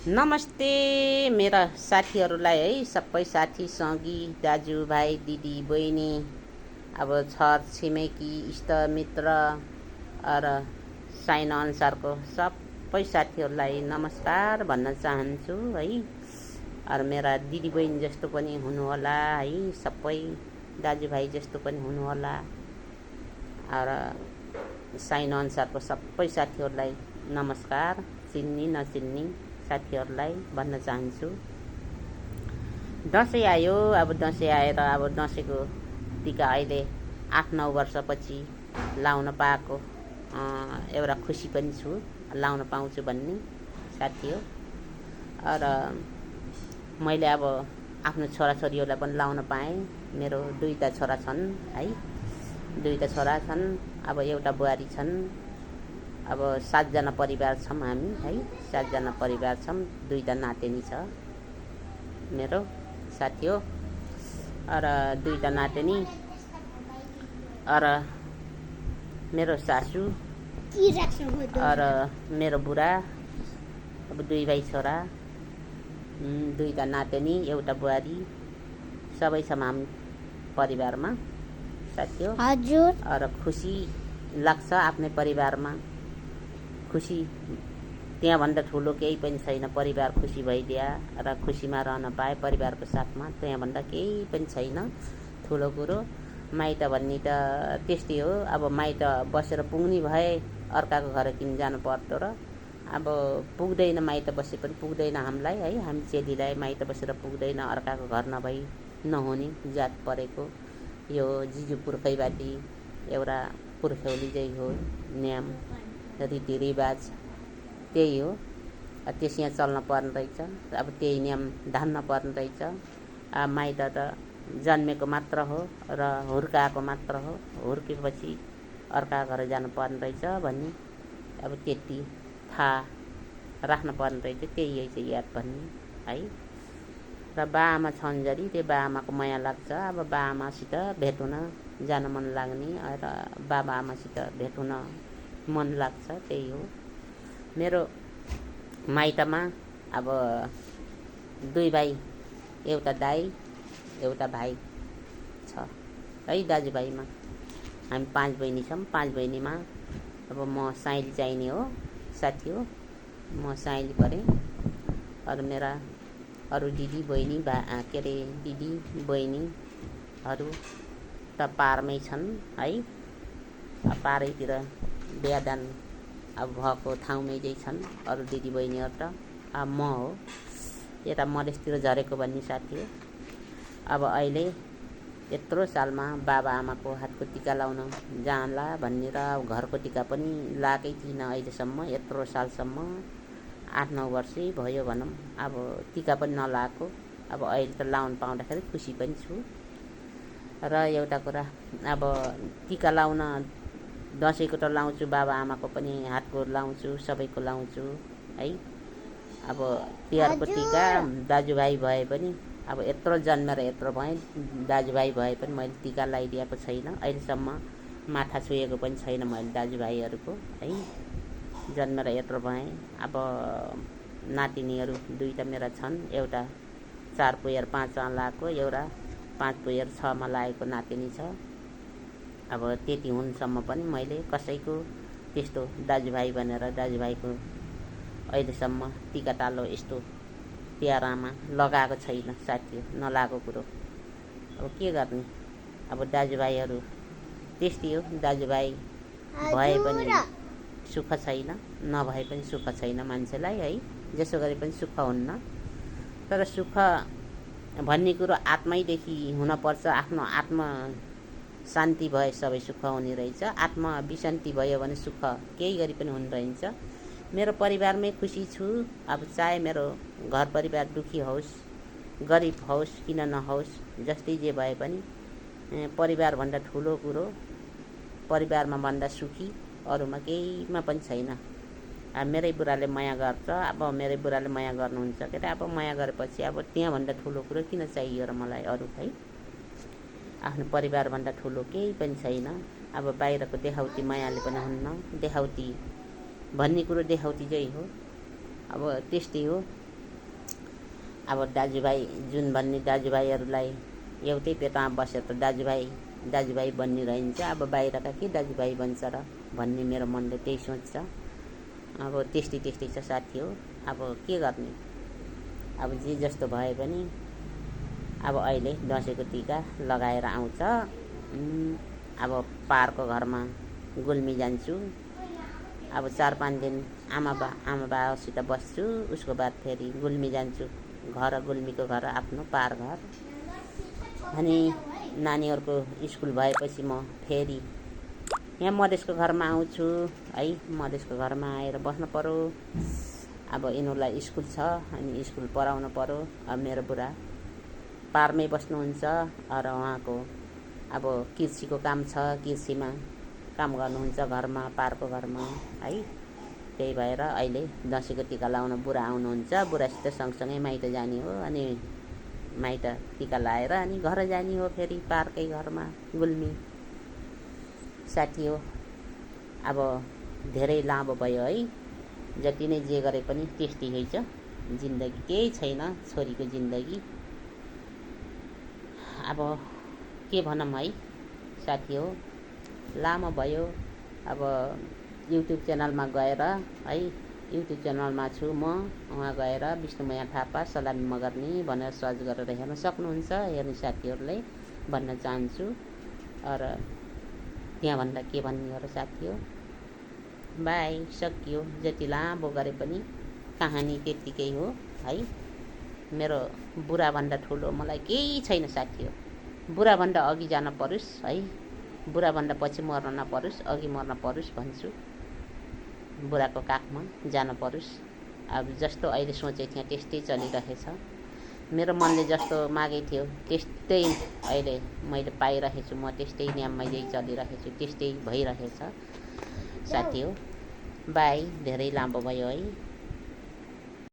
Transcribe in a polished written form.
नमस्ते मेरा साथीहरूलाई है, सबै साथी सङ्गी दाजुभाइ दिदी बहिनी, अब छर छिमेकी इष्टमित्र र साइन अनुसारको सबै साथीहरूलाई नमस्कार भन्न चाहन्छु है। मेरा दिदी बहिनी जस्तो पनि हुनुहोला है, सबै दाजुभाइ जस्तो पनि हुनुहोला। साइन अनुसारको सबै साथीहरूलाई नमस्कार, चिन्नी नचिन्नी साथीहरूलाई भन्न चाहन्छु। दसैँ आयो, अब दसैँ आएर अब दसैँको टिका अहिले 8-9 वर्षपछि लाउन पाएको एउटा खुसी पनि छु, लाउन पाउँछु भन्ने साथी हो। र मैले अब आफ्नो छोराछोरीहरूलाई पनि लाउन पाएँ। मेरो 2टा छोरा छन् है, 2टा छोरा छन्, अब एउटा बुहारी छन्। अब 7जना परिवार छौँ हामी है, 7जना परिवार छौँ, 2टा नातिनी छ मेरो साथी हो। 2टा नातिनी मेरो सासू मेरो बुढा, अब 2 भाइ छोरा, 2टा नातिनी, एउटा बुहारी, सबै छौँ हामी परिवारमा साथी हो। हजुर। खुसी लाग्छ आफ्नै परिवारमा, खुसी त्यहाँभन्दा ठुलो केही पनि छैन। परिवार खुसी भइदिया र खुसीमा रहन पाए परिवारको साथमा, त्यहाँभन्दा केही पनि छैन ठुलो कुरो। माइत भन्ने त त्यस्तै हो, अब माइत बसेर पुग्ने भए अर्काको घर किन जानु पर्दो र अब पुग्दैन, माइत बसे पनि पुग्दैन हामीलाई है। हामी चेलीलाई माइत बसेर पुग्दैन, अर्काको घर नभई नहुने जात परेको यो जिजु पुर्खैबाटी एउटा पुर्ख्यौली जै हो, नियम रीतिरिवाज त्यही हो। त्यसमा चल्न पर्ने रहेछ, अब त्यही नियम धान्न पर्ने रहेछ। माइत त जन्मेको मात्र हो र हुर्काएको मात्र हो, हुर्केपछि अर्का घर जानु पर्ने रहेछ भन्ने अब त्यति थाहा राख्न पर्ने रहेछ, त्यही चाहिँ याद भन्ने है। र बाआमा छन् जरी त्यो बाआमाको माया लाग्छ। अब बाआमासित भेट हुन जान मन लाग्ने र बाबाआमासित भेट हुन मन लाग्छ, त्यही हो। मेरो माइतमा अब 2 भाइ, एउटा दाइ एउटा भाइ छ है। दाजुभाइमा हामी 5 बहिनी छौँ। 5 बहिनीमा अब म साइली चाहिने हो साथी हो, म साइली परेँ। मेरा अरू दिदी बहिनी के अरे दिदी बहिनीहरू त पारमै छन् है। पारैतिर बिहादान अब भएको ठाउँमै जै छन् अरू दिदी बहिनीहरू त। म हो यता मधेसतिर झरेको भन्ने साथी हो। अब अहिले यत्रो सालमा बाबा आमाको हातको टिका लाउन जाला भन्ने र घरको टिका पनि लाएकै थिइनँ अहिलेसम्म, यत्रो सालसम्म 8-9 वर्षै भयो भनौँ। अब टिका पनि नलाएको, अब अहिले त लाउन पाउँदाखेरि खुसी पनि छु। र एउटा कुरा, अब टिका लाउन दसैँको त लाउँछु, बाबा आमाको पनि हातको लाउँछु, सबैको लाउँछु है। अब तिहारको टिका दाजुभाइ भए पनि, अब यत्रो जन्मेर यत्रो भएँ, दाजुभाइ भए पनि मैले टिका लगाइदिएको छैन अहिलेसम्म, माथा छुएको पनि छैन मैले दाजुभाइहरूको है। जन्मेर यत्रो भएँ। अब नातिनीहरू 2टा मेरा छन्, एउटा 4 पुएर 5मा लागेको, एउटा 5 पुएर 6मा लागेको नातिनी छ। अब त्यति हुनसम्म पनि मैले कसैको त्यस्तो दाजुभाइ भनेर दाजुभाइको अहिलेसम्म टिका टालो यस्तो तिहारमा लगाएको छैन साथी, नलागेको कुरो। अब के गर्ने, अब दाजुभाइहरू त्यस्तै हो। दाजुभाइ भए पनि सुख छैन, नभए पनि सुख छैन मान्छेलाई है, जसो गरे पनि सुख हुन्न। तर सुख भन्ने कुरो आत्मैदेखि हुनपर्छ। आफ्नो आत्मा शान्ति भए सबै सुख हुने रहेछ। आत्मा विशान्ति भयो भने सुख केही गरी पनि हुने रहन्छ। मेरो परिवारमै खुसी छु। अब चाहे मेरो घर परिवार दुखी होस्, गरिब होस्, किन नहोस्, जस्तै जे भए पनि परिवारभन्दा ठुलो कुरो, परिवारमा भन्दा सुखी अरूमा केहीमा पनि छैन। मेरै बुढाले माया गर्छ, अब मेरै बुढाले माया गर्नुहुन्छ के अरे, अब माया गरेपछि अब त्यहाँभन्दा ठुलो कुरो किन चाहियो र मलाई अरू है। आफ्नो परिवारभन्दा ठुलो केही पनि छैन। अब बाहिरको देखाउती मायाले पनि हुन्न। देखाउती भन्ने कुरो देखाउती चाहिँ हो, अब त्यस्तै हो। अब दाजुभाइ जुन भन्ने दाजुभाइहरूलाई एउटै पेटमा बसेर त दाजुभाइ बनिरहन्छ। अब बाहिरका के दाजुभाइ बन्छ र भन्ने मेरो मनले त्यही सोच्छ। अब त्यस्तै छ साथी हो। अब के गर्ने, अब जे जस्तो भए पनि अब अहिले दसैँको टिका लगाएर आउँछ। अब पारको घरमा गुल्मी जान्छु। अब 4-5 दिन आमा बाबासित बस्छु। उसको बाद फेरि गुल्मी जान्छु, गुल्मीको घर आफ्नो पार घर। अनि नानीहरूको स्कुल भएपछि म फेरि यहाँ मधेसको घरमा आउँछु है। मधेसको घरमा आएर बस्नु पर्यो। अब यिनीहरूलाई स्कुल छ अनि स्कुल पढाउनु पर्यो। अब मेरो बुढा पारमै बस्नुहुन्छ र उहाँको अब कृषिको काम छ, कृषिमा काम गर्नुहुन्छ घरमा, पारको घरमा है। त्यही भएर अहिले दसैँको टिका लाउन बुढा आउनुहुन्छ। बुढासित सँगसँगै माइत जाने हो। अनि माइत टिका लाएर अनि घर जाने हो फेरि पारकै घरमा गुल्मी। साथी हो, अब धेरै लामो भयो है। जति नै जे गरे पनि त्यस्तै है छ जिन्दगी, केही छैन छोरीको जिन्दगी। अब के भनौँ है साथी हो, लामो भयो। अब युट्युब च्यानलमा गएर है, युट्युब च्यानलमा छु म, उहाँ गएर विष्णुमया थापा सलामी मगर्नी भनेर सर्च गरेर हेर्न सक्नुहुन्छ। हेर्ने साथीहरूलाई भन्न चाहन्छु। र त्यहाँभन्दा के भन्ने हो र साथी हो, बाई, सकियो। जति लामो गरे पनि कहानी त्यत्तिकै हो है। मेरो बुढाभन्दा ठुलो मलाई केही छैन साथी हो। बुढाभन्दा अघि जान परोस् है, बुढाभन्दा पछि मर्न नपरोस्, अघि मर्न परोस् भन्छु। बुढाको काखमा जान परोस्। अब जस्तो अहिले सोचेको थिएँ त्यस्तै चलिरहेछ। मेरो मनले जस्तो मागेको थियो त्यस्तै अहिले मैले पाइरहेछु। म त्यस्तै न्याममै चलिरहेछु, त्यस्तै भइरहेछ साथी हो। बाई, धेरै लामो भयो है।